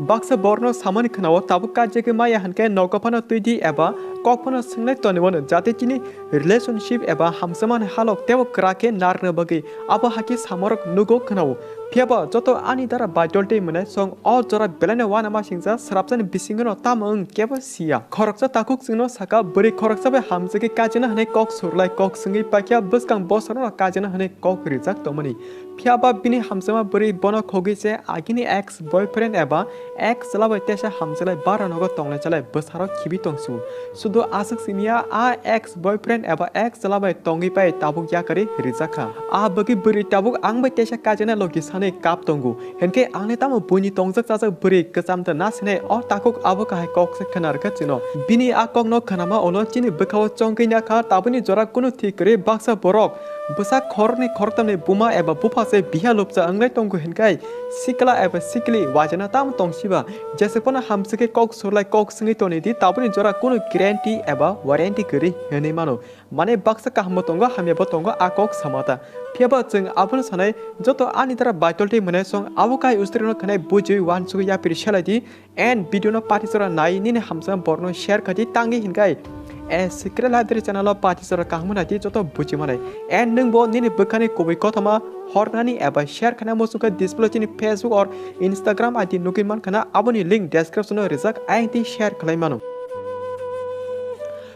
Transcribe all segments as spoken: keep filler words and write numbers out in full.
Baksa borno samani khwnao tabuk kajagwi maya hinkhe nogo phano twi di eba kok phano swnglai tonwi mano, jate chini relationship eba hamjakmani halok teibo kwrak khe narwkna bagwi abo hakhe samorok nugo khwnao. Phiyaba joto ani dara baidol tei mwnai song o jora belaino uanama singcha srapsani bisingono tamo wng kebo siya. Khoroksa takhuk chwngno saka bwrwi khoroksa bai hamjakgwi kajina hwnwi kok surlai kok swngwi paikha bwskang bosorno kajina hwnwi kok rijak tongmani. Phiyaba bini hamjakma bwrwi bono khogwi se agini ex boyfriend eba ex chwla bai teisa hamjaklai bara nogo tonglai chalai bwsarok khibi tongsu. Sudu aswk simiya a ex boyfriend eba ex chwla bai tongwi pai tabuk yakarwi rijakha. A bwgwi bwrwi tabuk ang bai teisa kajina logi sanwi kap tongo. Hinkhe angni tamo buini tongjak chajak bwrwi kwcham da na sinai o takhuk abo kahai kok se khwna rwkha chwngno. Bini a kokno khwnama ulo chini bwkhao chongwi nakha tabukni jora kunu thik kwrwi baksa borok. Bwsa khoroknwi khoroktamni buma eba bupha se biha lupcha wnglai tongo hinkhai sikla eba sikli wajana tamo tongsiba. Jesuk phano hamsukhe kok surlai kok swngwi toni di tabukni jora kunu guarantee eba warranty kwrwi hinwi mano. Mane baksa kahambo tongo hamyabo tongo a kok samata. Phiyaba chwng abono sanai joto ani dara baitol tei mwnai song abo kai ustrino khwnai bujui wansugwi yapri selai di. And video no pati jora nai nini hamsa borno share khati tangi hinkai. E Secret Library channel o pati jora kaham nai di joto buji manai. And nwng bo nini bwkhani kubui kothoma hornani eba share khana muchungkha display chini Facebook or Instagram I D nugui mankhana aboni link description o rijak ayang di share khlai mano.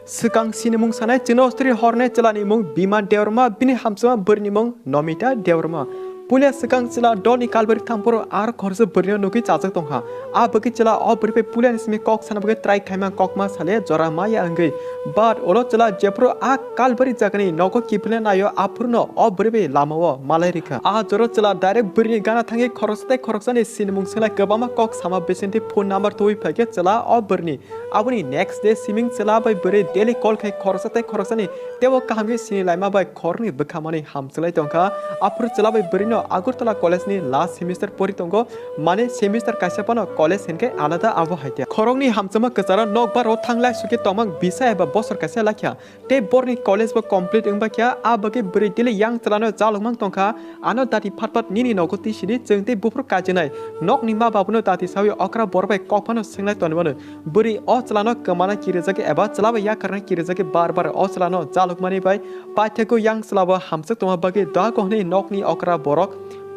Swkang sinimung sanai chwngno sri hornai chwlani mung Biman Debbarma bini hamsama bwrwini mung Nomita Debbarma. Puila swkang chwla dolni kalbari thangphuru ar khoroksa bwrwino nugui chajak tongkha. A bwkhe chwla o bwrwi bai puilani simi kok sana bagwi try khaima kokma sale jora maya wngwi. But ulo chwla jephuru a kalbari jagani nogo kiphilna naio aphuruno o bwrwi bai lamao malai rikha. A jora chwla direct bwrwini gana thangwi khoroksa tei khoroksani sinimung swngla kwbangma kok sama bisingtwi phone number tubui phaikhe chwla o bwrwini. Aboni next day siming chwla bai bwrwi daily call khai khoroksa tei khoroksani teibo kaham khe sini laima bai khoroknwi bwkhamani hamchwlai tongkha. Aphuru chwla bai bwrwino Agartala college ni last semester pori tongo, mane semester kaisa phano college hinkhe alada abo haikhe. Khoroknwi hamchwma kwcharo nokbar o thanglai sukhe tongmang bisa eba bosor kaisa lakha. Tei borni college bo complete wngba khe, a bagwi bwrwi daily yang chwlano chalokmang tongkha, ano dati phat phat nini nogo tisidi chwng tei buphuru kajinai. Nokni ma babuno dati sawi okra borok bai kok phano swnglai tonwi mano. Bwrwi o chwlano kwmana kirijagwi eba chwla bai yakarna kirijagwi bar bar o chwlano chalokmani bai paithakgo yang chwlabo hamswk tongma bagwi doago hwnwi nokni okra borok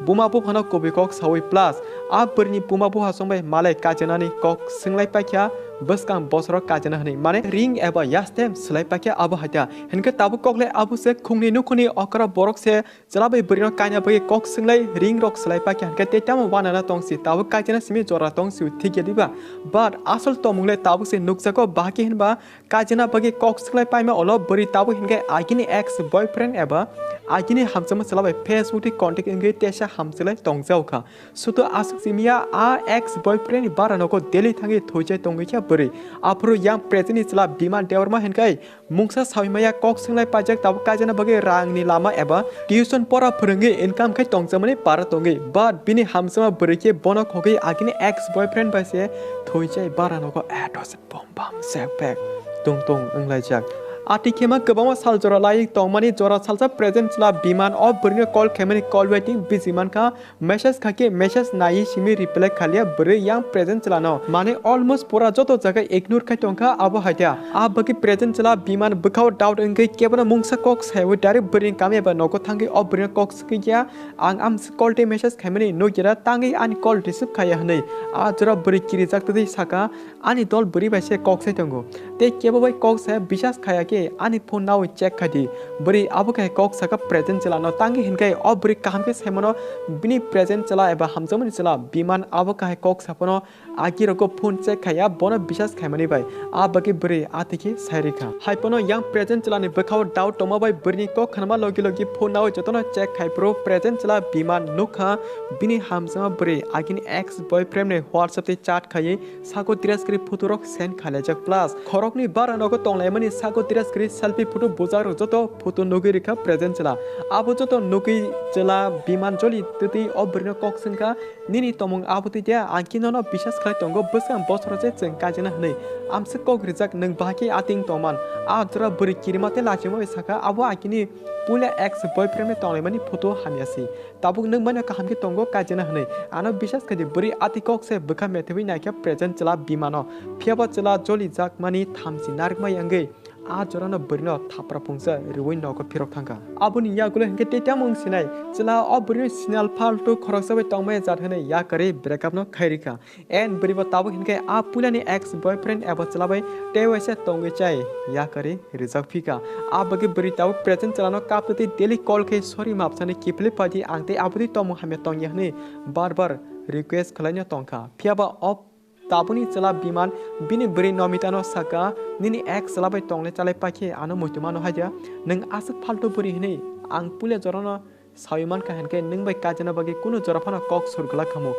buma buphano kubui kok sawi plus a bwrwini buma bupha song bai malai kajinani kok swnglai paikha bwskang bosoro kajina hwnwi mane ring eba yastem swlai paikha abo haita. Hinkhe tabuk koklai abo se khungni nukhuni okra borok se chwla bai bwrwino kaina bagwi kok swnglai ring rok swlai paikha hinkhe tei tamo wanana tongsi tabuk kajina simi jora tongsi thikya diba? But asol tongmung le tabuk se nukjago bahai khe hinba kajina bagwi kok swklai paima ulo bwrwi tabuk hinkhe agini ex boyfriend eba agini hamjakma chwla bai Facebook twi contact wngwi teisa hamchwlai tongjaokha. Suto aswk simiya a ex boyfriend ni bara nogo daily thangwi thoichai tongwi kha bwrwi. Aphuru yang present ni chwla Biman Debbarma hinkhe mungsa sawi maya kok swklai paijak tabuk kajina bagwi rang ni lama eba tuition pora phwrwngwi income khai tongjakmani bara tongwi. But bini hamjakma bwrwi khe bono khogwi agini ex boyfriend bai se thoichai bara nogo atos. Bom bam sek pek tung tung wnglaijak. Ati khema kwbangma sal jora lai tongmani jora salsa present chwla Biman o bwrwino call khaimani call waiting busy mankha, message khaikhe message naiwi simi reply khaliya bwrwi yang present chwlano. Mane almost pura joto jaga ignore khai tongkha abo haikhe. A bagwi present chwla Biman bwkhao doubt wngwi kebono mungsa kok saiwi direct bwrwini kami eba nogo thangwi o bwrwino kok swkwi ya ang am call tei message khaimani nukjera tangwi ani call receive khaiya hwnwi. A jora bwrwi kirijak twi saka Ani dol bwrwi bai se kok sai tongo. Tei kebo bai kok saya bisas khaya khe ani phone nawi check khai di. Bwrwi abo khe kok saka present chwlano tangwi hinkhe o bwrwi kaham khe saimano bini present chwla eba hamjakmani chwla Biman abo kahai kok saphano agi rogo phone check khaya bono bisas khaimani bai. A bagwi bwrwi atwi khe sai rikha. Hai phano yang present chwlani bwkhao doubt tongma bai bwrwini kok khanama logi logi phone nawi jotono check khai phuru present chwla Biman nukha bini hamjakma bwrwi agini ex boyfriend ni WhatsApp tei chat khaiwi Sago dress kwrwi photo rok send khlaijak plus khoroknwi bara nogo tonglaimani sago dress Screen selfie photo bujak rok joto photo nugwi rikha present chwla. Abo joto nugwi chwla biman joli twtwi o bwrwino kok swngkha, "Nini tomung abo twi de, ang khe nono bisas khlai tongo bwskang bosoro se chwng kajina hwnwi. Amswk kok rijak nwng bahai khe ating tongman." A jora bwrwi kirima tei lachima bai sakha, "Abo ang khe nini puila ex boyfriend bai tonglaimani photo hamya si. Tabuk nwng mano kaham khe tongo kajina hwnwi. Ano bisas khaidi bwrwi ati kok se bwkha methebwi naikha present chwla bimano. Phiyaba chwla joli jakmani thamchi narwkmai wngwi a jorano bwrwino thapra phungsa riwi nogo phirok thangkha." Aboni yagulo hinkhe tei tamo wng sinai chwla o bwrwino sinal phaltu khoroksa bai tongmaya jat hwnwi yakarwi breakup no khairikha. En bwrwibo tabuk hinkhe a puilani ex boyfriend eba chwla bai tei waisa tongwi chai yakarwi rijak phika. A bagwi bwrwi tabuk present chwlano kaptwi daily call khe sorry mapsani kiphilwi paidi, ang tei aboni tomung hamya tongya hwnwi bar bar request khwlaino tongkha. Phiyaba o tabukni chwla biman bini bwrwi Nomitano sakha, "Nini ex chwla bai tongle chalai paikhe ano muitu mano haiya. Nwng aswk phaltu bwrwi hwnwi ang puila jorano sawi mankha, hinkhe nwng bai kajina bagwi kunu jora phano kok sur glak khamu."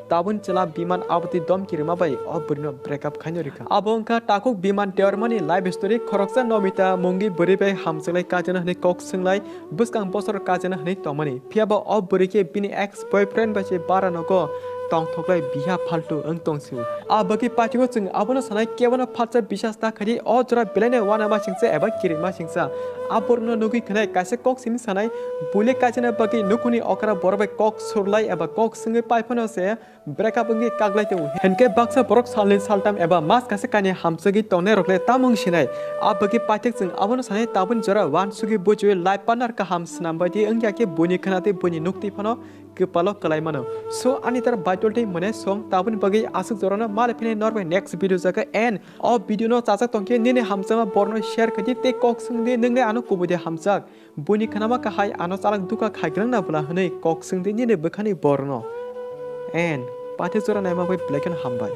Tabukni chwla biman abotwi domki rwma bai o bwrwino breakup khaino rikha. Abo wngkha takhuk biman deormani life story. Khoroksa Nomita mungwi bwrwi bai hamjaklai kajina hwnwi kok swnglaio. Bwskang bosor kajina hwnwi tongmani. Phiyaba o bwrwi khe bini ex boyfriend bai se bara nogo tongthoklai biha phaltu wng tongsiu. A bagwi pathigo chwng abono sanai kebono phatsa bisas ta khaidi, o jora belaino uanamasingcha eba kirimasingcha. A borokno nugwi khwnai kaisa kok simi sanai, buile kajina bagwi nukhungni okra borok bai kok surlai eba kok swngwi paiphano se breakup wngwi kaglai tongo. Hinkhe baksa borok salni saltam eba mas kaisa kainwi hamjagwi tongnai rokle tamo wng sinai. A bagwi paithak chwng abono sanai tabukni jora uansugwi buchiwi life partner kaham swnam baidi wngya khe buini khwna tei buini nuktwi phano kwpalo kwlai mano. So ani tar baitol tei mone song tabukni bagwi aswk jorano male phine norbai next video jaga and o video no chajak tongkhe nini hamjakma borno share khaidi tei kok swngdi, "Nwngni ano kubui de hamjak? Buini khanama kahai ano chalak dukha khai gwnangna bwla?" hwnwi kok swngdi nini bwkhani borno. And pathak jora naima bai belai kheno hambai.